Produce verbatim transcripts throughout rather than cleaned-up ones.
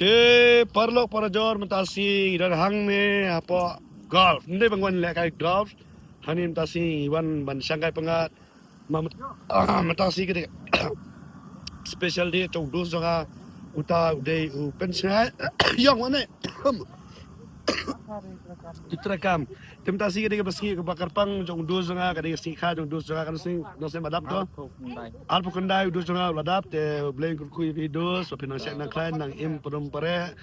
Eh, paralok parajor, mynta shi ngi don hangne hapoh golf. Nde bang wan lehkai golf. Hangne mynta shi ngi wan ban shangkai pyngngad. Ma mynt-, ah, mynta shi ka dei special day jong u dos jong nga. Uta u dei u Pynshngaiñ Ïong wan ne. Utrakam. Te mynta shi ka dei kaba sngi kaba kyrpang jong u dos jong nga, ka dei ka sngi kha jong u dos jong nga, ka dei ka sngi, ka dei ka sngi ba dap to. Arphew khyndai u dos jong nga u la dap, te U Blei un kyrkhu ïa phi dos, ba phin nang shait nang khlaiñ, nang im pdom pareh.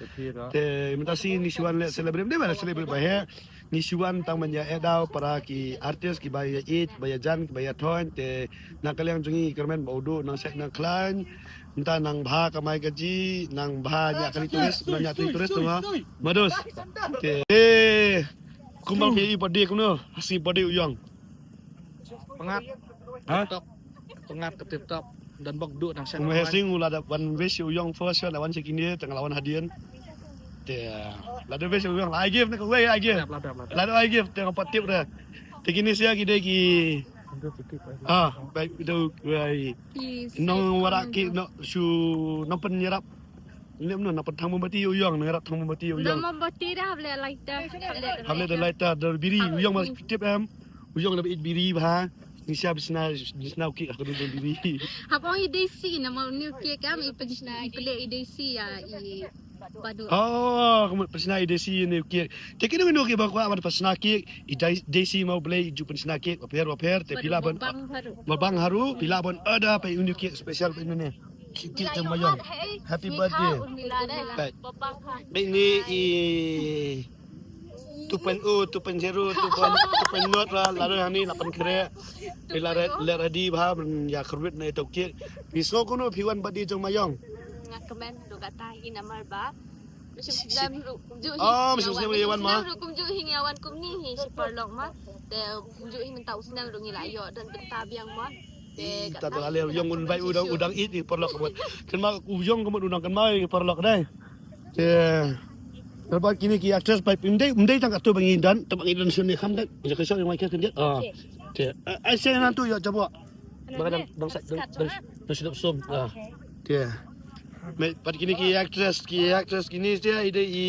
Te mynta shi ngi shu wan leh celebrate, ngi dei ban celebrate ba heh. Ngi shu wan tang ban ïa eh daw para ki artist kiba ïa ïeit, kiba ïa jan, kiba ïa thoiñ, te na ka liang jong ngi kyrmen ba u dos nang shait nang khlaiñ. Mynta nang bha kamai kajih, nang bha ñiah kali tourist, nang ñiah kali tourist tu ma. Ma dos. Te, eh, kumba phi i birthday kumno, ha shi birthday u Ïong. Pyngngad. Ha? Tip top. Pyngngad ka tip top. Don bok duh nang sha. Kumba ha shi u la da wan wish u Ïong first shot, la wan sha kine, tang la wan hadien. Te, la da wish u Ïong, la ai gift na ka wei ai gift. La da, la da. La da ai gift, te nga pat tip da. Te kine sia ki dei ki. Ah, bai do wei. Nong warak ki, nong shu, nong pynïarap. Lem no, nong pynthang mombati u Ïong, nong ïarap thang mombati u Ïong. Nong mombati da, hap leh lighter, hap leh da lighter, da biri, u Ïong mas tip em. U Ïong da biri bha. Ngi sia bisna, bisna u kik, aku dun biri. Hap ong i desi, nama u niu kik em, i pyn-, i pynleh i desi ïa, i Padu. Oh, ka mut pynshna i desi ne u kek. Te kine menu ki ba kwah ban pynshna kek, i dai-, desi ma U Blei i ju pynshna kek, wa pher, wa pher, te phi lah ban, mukbang haru. Mukbang haru, phi lah ban order pa uni kek special pa uni ne. Kek jong Mayong. Happy birthday. Right. Ba ine i two point oh, two point zero, two point, two point not la, la ri hani la pynkhreh. Phi la re-, la ready bha ban ïa kyrwit na ito kek. Phi sngew kumno phi wan birthday jong Mayong. Nga kmen ruh kata hi namar ba. Mynshem snem ruh kumjuh hi. Oh, mynshem snem ruh ïa wan ma. Mynshem snem ruh kumjuh hi ngi ïa wan kumne hi shi paralok ma. Te kumjuh hi mynta u snem ruh ngi la ïoh don bynta biang ma. Te ih, ta la le u Ïong un bai u dang, u dang ïeit ïa paralok ka mut. Kynmaw u Ïong ka mut u dang kynmaw ïa paralok dei. Te, te ba kine ki actress ba ym dei, ym dei tang katto ba ngi don, te ba ngi don shane kham dei. Ïa ka show ïa ngi ka khyndiat. Ah. Te, eh, ai se nan tu ïa jabo. Ba ka dang, dang sa, dang, dang, dang shu dep sum. Ah. Te. Mei, pat kine ki actress, ki actress kine sia i dei i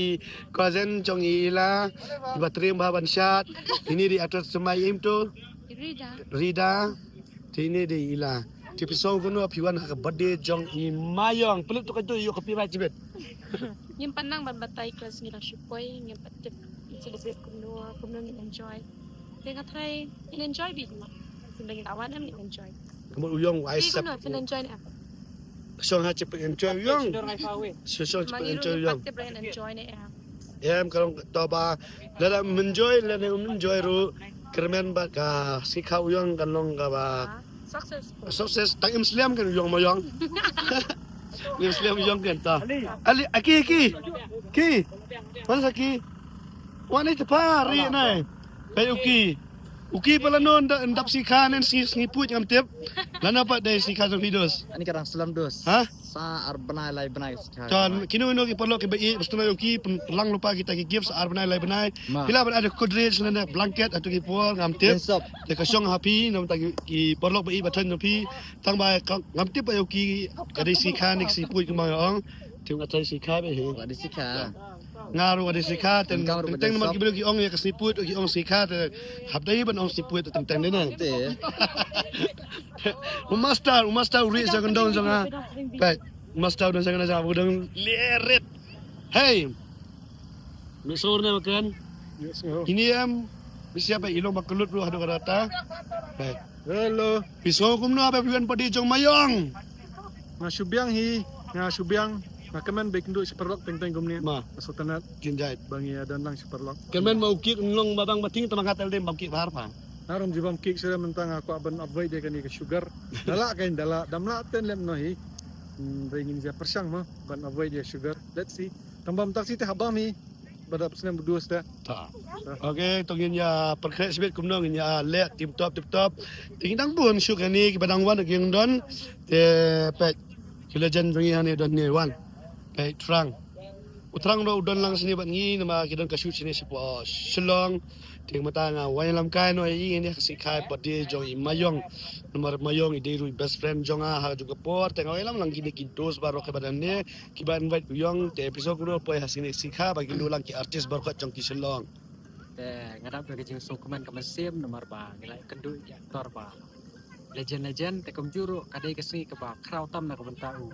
cousin jong i la, i ba triem bha ban shad. Ini dei actress Semai im tu. Rida. Rida. Te ine dei i la. Te phi sngew kumno phi wan ha ka birthday jong i Mayong. Pynlut tu ka tu ïoh copyright jibit. Ngim pat nang ban batai klas ngi la shu poi, ngim pat tip celebrate kumno, kumno ngin enjoy. Te nga tharai ngin enjoy beit ma. Shisien ba ngi la wan em ngin enjoy. Ka mut u Ïong wa ai sep. Kumno phin enjoy ne em? Shong ha che phin enjoy u Ïong. Shong, shong che phin enjoy u Ïong. Tip ba ngin enjoy ne em. Em, ka long to ba, lada ym enjoy, lada ym enjoy ruh, kyrmen ba ka sngi kha u Ïong kan long kaba success. Success, tang im slem kan u Ïong Mayong. Im slem u Ïong kan ta. Ali, aki, aki. Ki. Mana sa ki? Wan ni tepa ri nai. Kai u ki. U ki pala non da, dap sngi kha nen sngi, sngi puit ngam tip. Lano pat dei sngi kha jong phi dos? Ani ka dang slem dos. Ha? Sa ar bnai lai bnai ka sngi kha. Ton kino kino ki paralok kiba ïeit, bas tu na u ki pynlang lypa kita ki gift sa ar bnai lai bnai. Ma. Phi lah ban ai da kudri sne da blanket atu ki por ngam tip. Te ka shong ha phi namar ki paralok ba ïeit ba thon jong phi. Tang ba ka ngam tip ba u ki ka dei sngi kha ne ka sngi puit kumba ong. Te nga trai sngi kha ba he. Ka dei sngi kha. Nga ruh ka dei sngi kha, teng, teng namar ki briew ki ong ïa ka sngi puit, ki ong sngi kha, te hap dei ban ong sngi puit, teng teng dei na. Te. U master, u master u ri sa ka dong jong nga. Peit, u master u dong sa ka dong jong nga, u dong lerit. Hey. Nusur ne makan. Ini em, siapa ilong ba kyllut ruh haduh ka data. Peit. Hello. Phi sngew kumno ba phi wan party jong Mayong? Nga shu biang hi, nga shu biang. Nga kmen ba ïakynduh shi paralok teng teng kumne. Ma. Nga sngewtynnat. Jin jait. Ba ngi ïa don lang shi paralok. Kmen ma u kik nlong ba bang ba ting tama nga tel dem bam kik bahar pa. Nga rum ji bam kik shuh mynta nga kwah ban avoid ïa kane ka sugar. Da lah kein da lah, dam lah ten lem noh hi. Hmm, ba ngin ïa pyrshang mo ban avoid ïa sugar. Let's see. Tang bam tak shi te hap bam hi. Ba dap snem ba dos te. Ta. Okay, to ngin ïa pyrkhat shibit kumno ngin ïa leh tip top, tip top. Te ngi dang bun shuh kane kiba dang wan ki dang don. Te peit ki legend jong ngi hangne don ne wan. Peit Trang. U Trang ruh u don lang shane bad ngi namar ki don ka shoot shane shapoh Shillong. Te mynta nga wan ïalam kai noh ïa i, ngin ïa ka sngi kha birthday jong i Mayong. Namar Mayong i dei ruh i best friend jong nga ha jong ka por. Te nga wan ïalam lang kine ki dos baroh kiba don hangne, kiba invite u Mayong. Te phi sngew kumno poi ha kine ki sngi kha ba kin duh lang ki artist baroh jong ki Shillong. Te nga dap da ka jingsngewkmen ka mynsiem namar ba ngi la ïakynduh ïa ki actor ba legend legend, te kumjuh ruh ka dei ka sngi kaba khraw tam na ka bynta u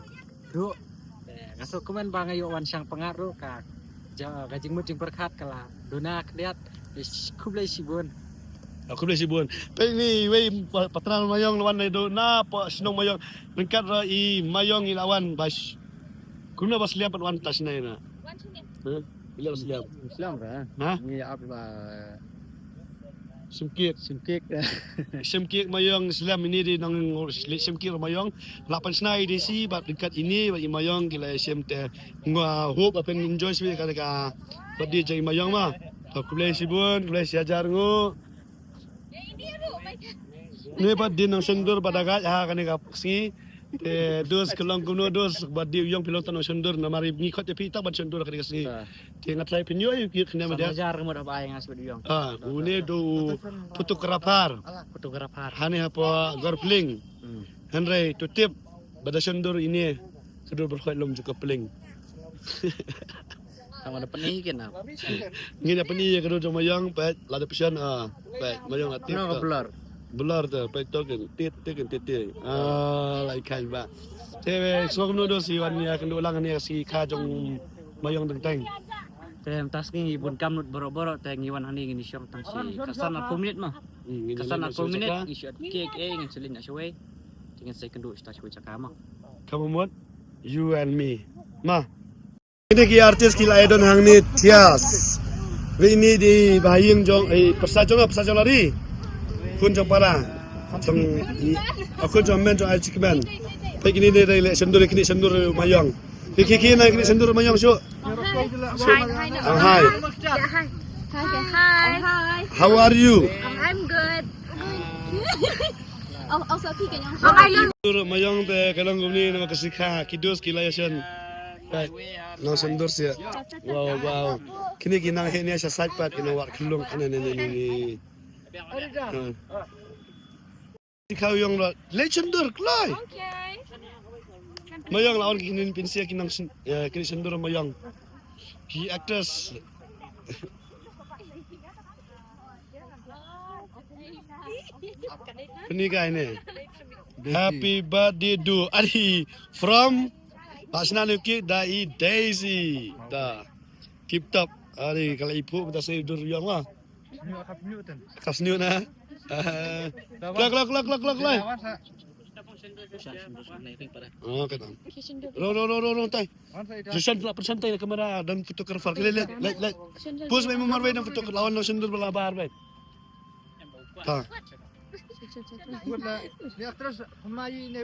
Duh. Te nga sngewkmen ba nga ïoh wan shang pyngngad ruh ka ja-, ka jingmut jingpyrkhat ka la duna khyndiat. Te sh-, khublei shibun. Ah, khublei shibun. Peit ni wei pa-, patron Mayong la wan naduh na pa shnong Mayong. Ryngkat ruh i Mayong i la wan ba sh-, kumno ba Sliam pat wan ta shynai na. Wan shynai. Huh? Ila ba Sliam. Sliam ka? Ha? Ngi ap ba Siem Kiek. Siem Kiek. Siem Kiek Mayong Sliam, ini dei nang Siem Kiek Mayong. La pynshna i dei shi bad ryngkat ini bad i Mayong ki la ïashem te nga hope ba phin enjoy shibun ka, ka birthday jong i Mayong ma. Khublei shibun, khublei shi hajar nguh. Ni pat dei nang shondur ba da gait ha kane ka sngi. Te dos ka long kumno dos, ba dei u Mayong phi long tang nang shondur namar ngi khot ïa phi tang ban shondur ha kane ka sngi. Ah. Te nga tharai phin ïoh ïa u kit khyndiat ma dei. Sama jar ka mut ba ai nga sbet u Mayong. Ah, une dei u photographer. Photographer. Hangne hapoh Gorpling. Hmm. Hynrei to tip ba da shondur ine ka dur ba khot lum ju ka pling. Tang ma da pyni kin na. Ngin ïa pyni ïa ka dur jong Mayong peit, lada phi shan, ah, peit Mayong la tip. No, ka to blur. Blur to peit to kin tit tit kin tit tit. Ah, lai kai ba. Te wei sngewbha kumno dos i wan ïa kynduh lang ïa ka sngi kha jong Mayong Dengteng. Te mynta sngi bun kam lut baroh baroh te ngi wan hangne ngin ïa shong tang shi khatsan arphew minit ma. Hmm, ngin ïa shong tang shi khatsan arphew minit, khatsan. Ngi shu ot cake eh ngin shu leit noh shawei. Te ngin sa ïakynduh shi ta shawei jaka ma. Come on, you and me. Ma. Kine ki artist ki la ïadon hangne thiah. Wei ini dei ba ha ïing jong, eh, pyrsa jong, pyrsa jong la ri. Khun jong para. Jong, ah, khun jong men jong ai chikmen. Peit kine dei, dei leh shondur, kine shondur Mayong. Ki, ki, kine, kine shondur Mayong shu. Hi, hi, no. Ah, hi. Yeah, hi. Hi, hi. Hi. How are you? I'm good. Oh, also, okay, can you... Shondur Mayong te ka long kumne namar ka sngi kha, ki dos ki la ïashem. Right. Nang shondur sha. Wow, wow. Kine ki nang heh ne sha side pat ki nang wad khyllung. Ne, ne, ne, ne, ne. Hmm. Ki khaw ïong la. Leit shondur kloi. Okay. Mayong la wan kine pynshai ki nang shon-, ïa, kine shondur Mayong. Ki actress. Pynïaid kai ne. Daisy. Happy birthday to Adi from Pasna Nuki da i Daisy. Da. Tip top. Adi ka la iphuh mynta sa i dur ïong la. Ka sniu na. Kloi, kloi, kloi, kloi, kloi, kloi. Oh, ka dang. Ro, ro, ro, ro, ro, tai. Jishan pula pyrshang tai kamera dan photographer. Leit, leit, leit, leit. Pose bai, mar bai dan photographer lawan nang shondur bala bar bai. Ta. Ni actress kemai ne.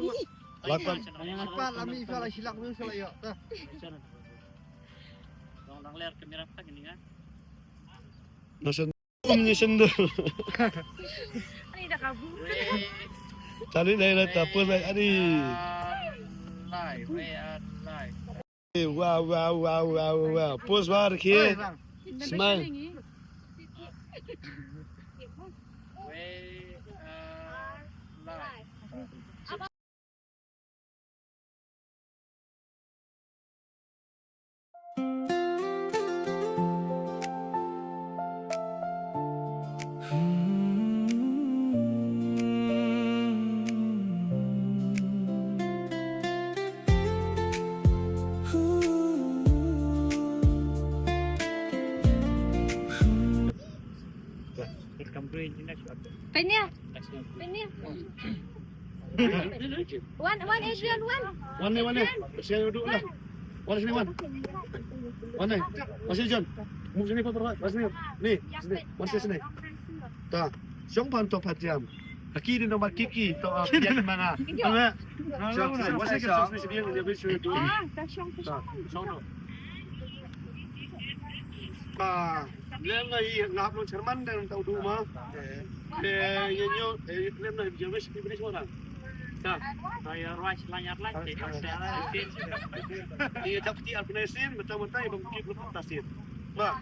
Lapan. Lapan lami sala silak ni sala ya. Ta. Nang shon-, um, ni shondur. Ani dah kabur. Tali dai la ta pose bai ani. Lai, wei, lai. Wow, wow, wow, wow, wow. Pose ba, okay. Smile. Pynïa. Pynïa. Wan, wan, Adrian, wan. Wan ni, wan ni. Sini duduk lah. Wan sini, wan. Wan ni. Wan sini, John. Move sini, Papa. Wan sini. Ni, sini. Wan sini, sini. Ta. Shong pan to pat jam. Aki di nomor kiki to, ah, pian manga. Manga. Shong, shong, wan sini, shong, sini, sini, sini, sini. Ah, ta shong, ta shong. Ta, shong no. Ta. Lem na i ngap long chairman dan tau du ma. Eh, eh, nyo, nyo, eh, lem na i jewish, i bris mo na. Ta. Ai rush lanyar lan. Ai, ai, ai. Iya, tak ti al pernah sin, betul betul, bang kip lu pernah sin. Ma.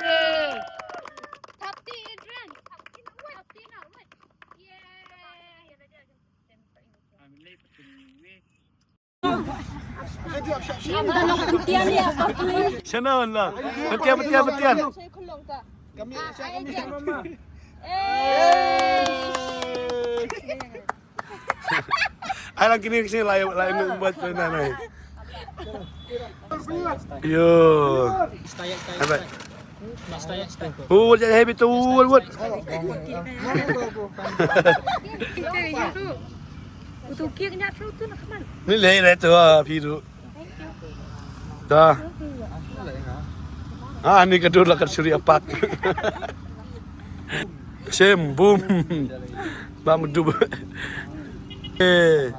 Yay. Thap ti, Adrian. Thap ti, thap ti, thap ti. Yay. Shana wala. Patian, patian, patian. Ai lang kini kini lai lai buat tu na nai. Yo. Hai bai. Wut, jangan happy tu, wut, wut. Ni lei lei tu, ah, phi tu. Dah. Ah, ni ka dur la ka suri apak. Sem, boom. Ba mdu. Eh.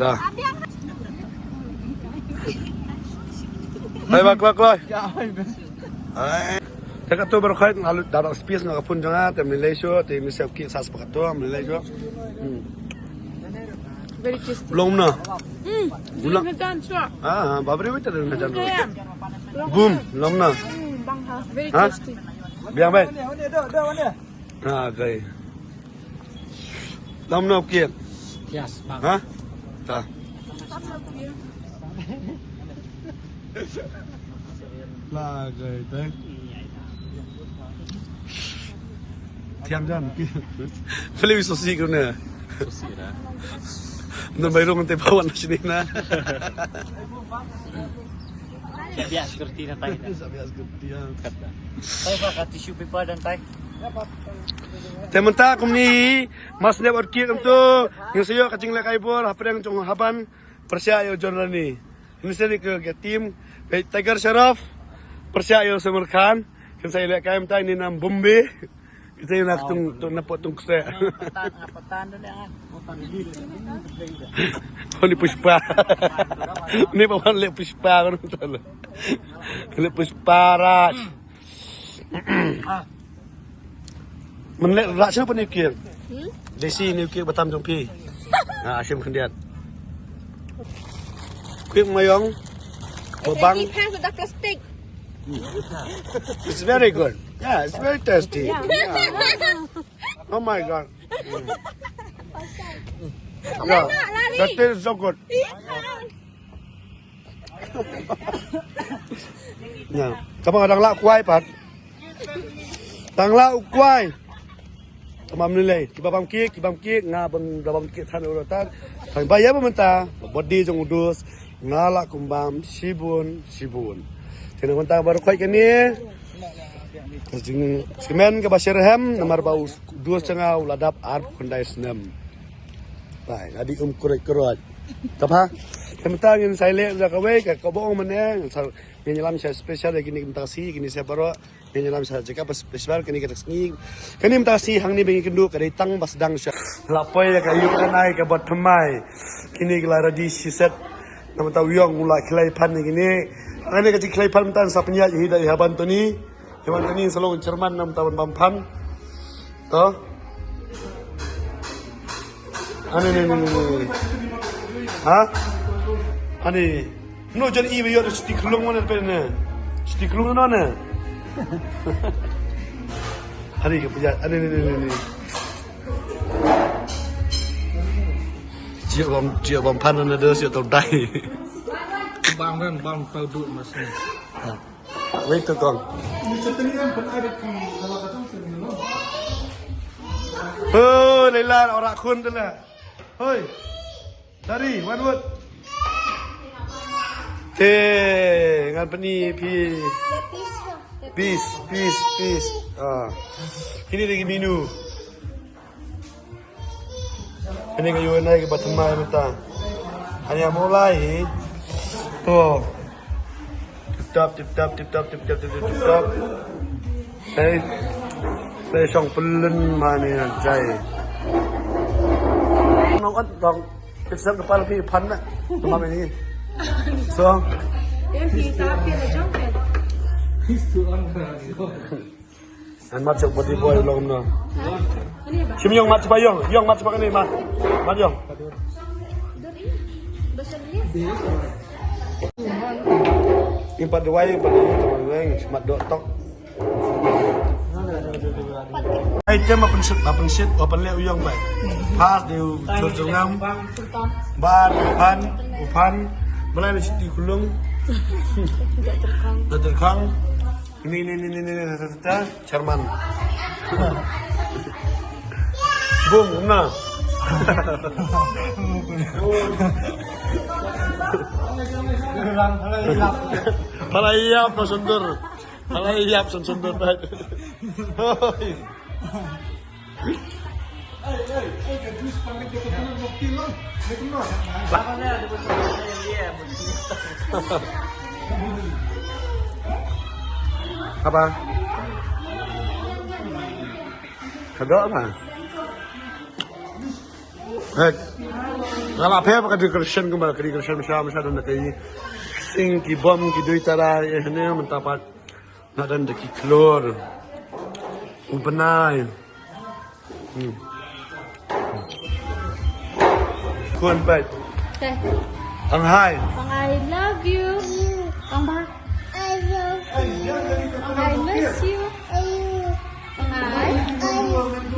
Dah. Hai, bak, bak, bak. Hai. Te kato baroh khoit nga lut da space nga ka phone jong nga, te mynlei shuh, te mynlei shuh ki sa spa kato, mynlei shuh. Hmm. Very tasty. Long na. Hmm. Long. Hajan shuh. Ah, babri wita hajan. Boom, long na. Hmm, bang ha. Very tasty. Biang bai. Ah, gai. Lam na u kiek. Yes, bang. Ha? Ta. La gai ta. Thiam jan ki. Philip sosi ko ne. Sosi na. Nang bai rong te bawan na sini na. Bias kerti na tai na. Bias kerti ya. Tai ba ka tissue paper dan tai. Te mynta kumne, mas ne bor kiek kumto, ngin sa ïoh ka jingleh kai bor hapdeng jong Haban, pyrshah ïa u John Rani. Ngin sa ri ka team, Tiger Sharaf, pyrshah ïa u Samir Khan, ngin sa ïaleh kai mynta, ngin nam Bombay, ngin sa ïa na tung, tung, na pot tung kse. Patan, ah, patan tu ne, ah. Ni Pushpa. Ni ba wan leh Pushpa kan tu. Leh Pushpa Raj. Myn leh rak shu pynïoh kier. Hmm? Desi ni kier batam jong phi. Ha, shim khyndiat. Quick mayong. Babang. He hands with the plastic. It's very good. Yeah, it's very tasty. Yeah. Yeah. Oh my God. Yeah, that tastes so good. Ya. Kaba nga dang lah u kwai pat. Dang lah u kwai. Kaba mynlei, kiba bam kiek, kiba bam kiek, nga bang da bam kiek than u rotan. Tang ba ïa ba mynta, body jong u dus, nga lah kum bam shibun, shibun. Te na mynta baroh khoit kane. Jing, jingkmen kaba syrhem, namar ba u dus jong nga u la dap arphew khyndai snem. Bai, nga dei um kruid kruid. Kaba, te mynta ngin sa ïaleh da kawei, ka kaba ong mynne, ngin sa, ngin ïalam sha special ïa kine mynta ka sngi, kine sa baroh, ngin ïalam sha jaka ba special kine ka sngi. Kane mynta ka sngi hangne ba ngi kynduh ka dei tang ba sdang sha. La poi ïa ka ïuh ka nai kaba thymmai. Kine ki la ready shiset. Na mynta u ïong u la khlei phan ïa kine. Hangne ka jingkhlei phan mynta sa pynïaid hi da i Haban Tony. Ïa ban kane sa long chairman nam ta ban bam phan. To. Ani ni ni ni. Ha? Ani. No jan i ba ïoh stik lung mana pe ne. Stik lung no ne. Ani ka pia. Ani ni ni ni ni. Cia bam, cia bam phan na de cia tau dai. Bang ren bang tau du mas ni. Wei tu kong. Oh, Leila ora khun tu la. Hoi. Dari, wan wut. Te, ngan pyni phi. Peace, peace, peace. Ah. Kini lagi menu. Kani ka ïoh nai ka ba thymmai mynta. Ani amo lai hi. To. Tip top, tip top, tip top, tip top, tip top, tip top. Hey. Hey, shong pyllen mane jai. Nong at dong. Kit sam kepala phi phan na. Tama ni. So. Em phi ta phi la jong phi. An mat chok body boy long na. Shim yong mat chapa yong, yong mat chapa kani mat. Mat yong. Impat duwai, impat duwai, mat dok tok. Ai tem apa shit, apa shit, apa le uyong bai. Pas di ujung jengam. Ban, pan, upan. Mulai di siti kulung. Datar kang. Ni ni ni ni ni ni ta ta ta Sharman. Bung na. Pala ïap na sundur. Pala ïap sun sundur. Apa? Kado apa? Hek. Lama phe apa ka decoration kumba ka decoration masha masha don da kai. Sing ki bom ki dui tara eh ne mynta pat. Na don da ki klor. U bnai. Hmm. Kuan pait. Okay. Ang hai. Ang I love you. Ang ba? I love you. Ang I miss you. Ang I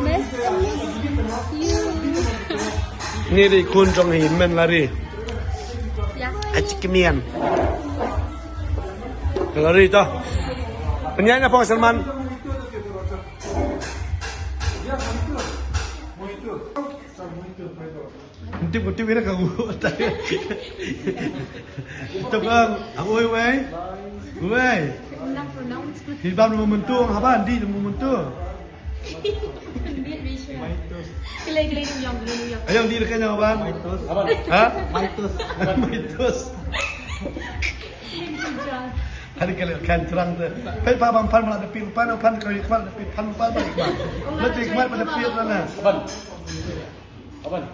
miss you. Ni ri kun jong hi men lari. Ya. Achi kimian. Lari to. Penyanya pong Salman. Ntip ntip ira ka u. Ntip ang ang oi wei. Wei. Hi bam lu mentu ang haban di lu mentu. Kele kele yang yang yang. Ayang di rekan yang haban. Ha? Maitus. Maitus. Hari kele kan terang tu. Pai pa bam pan malah depi pan pan kau ikmat depi pan pan ikmat. Lebih ikmat pada pir mana. Aban.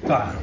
Ta.